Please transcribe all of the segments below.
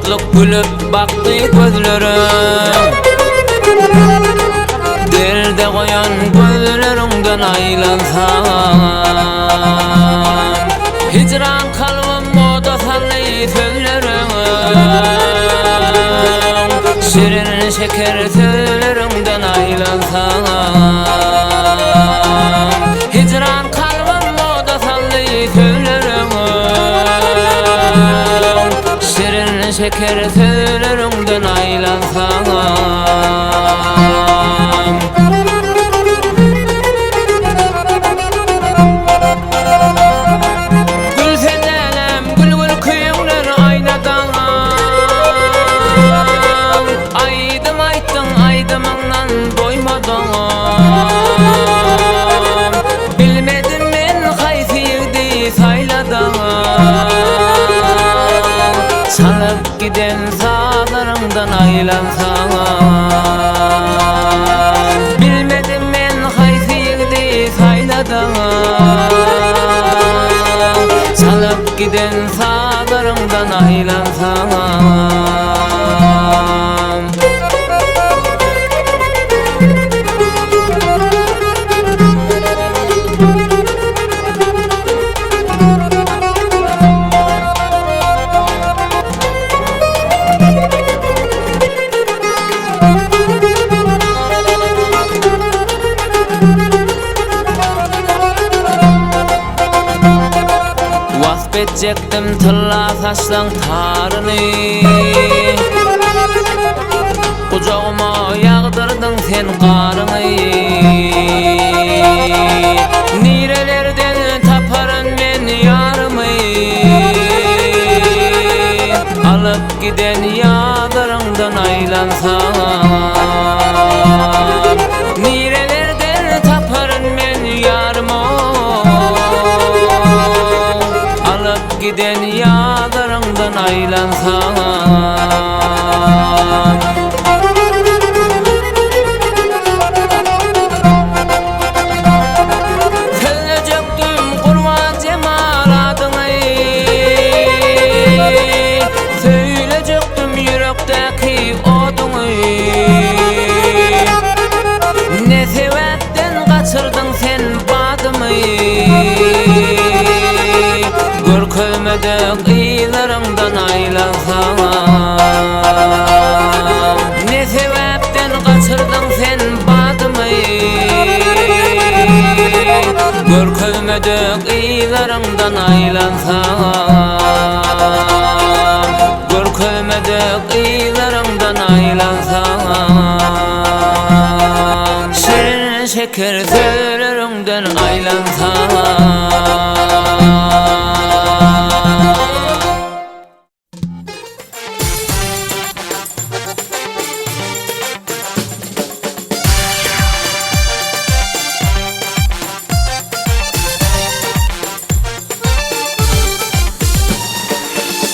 Şatlyk gülüp bakdy gözleriň Derde goýan gözleriňden aýlansam Hijran kalbym oda saldy sözleriň Şirin şeker sözleriňden aýlansam Hijran kalbym oda saldy sözleriň Şirin şeker sözleriňden aýlansam. Gül sen älem, gül gül küýüňden aýnadan. Aýdym aýtdyň aýdymyňdan doýmadyň. Bilmedim men haýsy ýigdi saýladyň. Çalyp giden sazlaryňdan aýlansam. Bilmedim men haýsy ýigdi saýladyň. Çalyp giden sazlaryňdan aýlansam. Wasp etjekdim tylla saçlaň taryny Gujagyma ýagdyrdyň sen garyňy Nirelerden taparyn men ýarymy Alyp giden ýazlaryňdan aýlansam Nirelerden taparyn men ýarymy Alyp giden ýazlaryňdan aýlansam. Sözlejekdim Gurban Jemal adyňy Söýlejekdim ýürekdäki oduňy Ne sebäpden gaçyrdyň sen badymy Görkezmedik yzlaryňdan aýlansam Ne sebäpden gaçyrdyň sen badymy Görkezmedik yzlaryňdan aýlansam Görkezmedik yzlaryňdan aýlansam Şirin şeker sözleriňden aýlansam.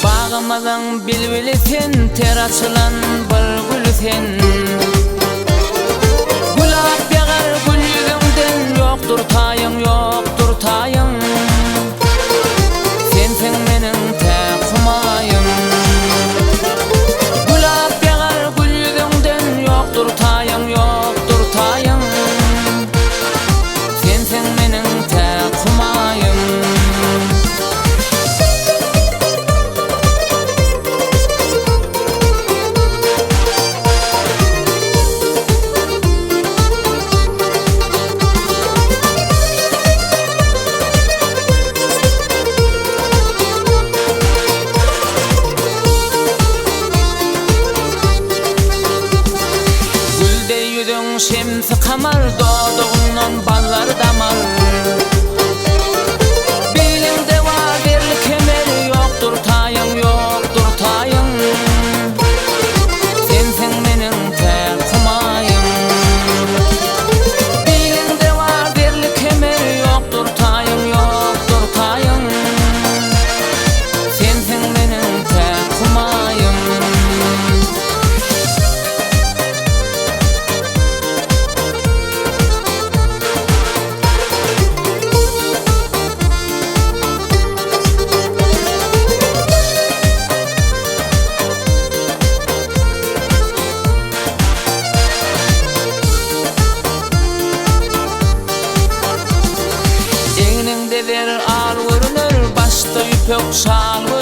Bagymyzyň bilbili sen, ter açylan bir gül sen. Gülap ýagar gül ýüzüňden, ýokdur taýyň, ýokdur taýyň. Sensiň meniň täk humaýym. Gülap ýagar gül ýüzüňden, ýokdur taýyň, ýokdur taýyň. Sensiň meniň täk humaýym. Gül deý ýüzüň şemsi kamar Dodagyňdan ballar damar. Biliňde bar zerli kemer Ýokdur taýyň, ýokdur taýyň. Sensiň meniň täk humaýym. Biliňde bar zerli kemer Ýokdur taýyň, ýokdur taýyň. Sensiň meniň täk humaýym. Ýüpek şal.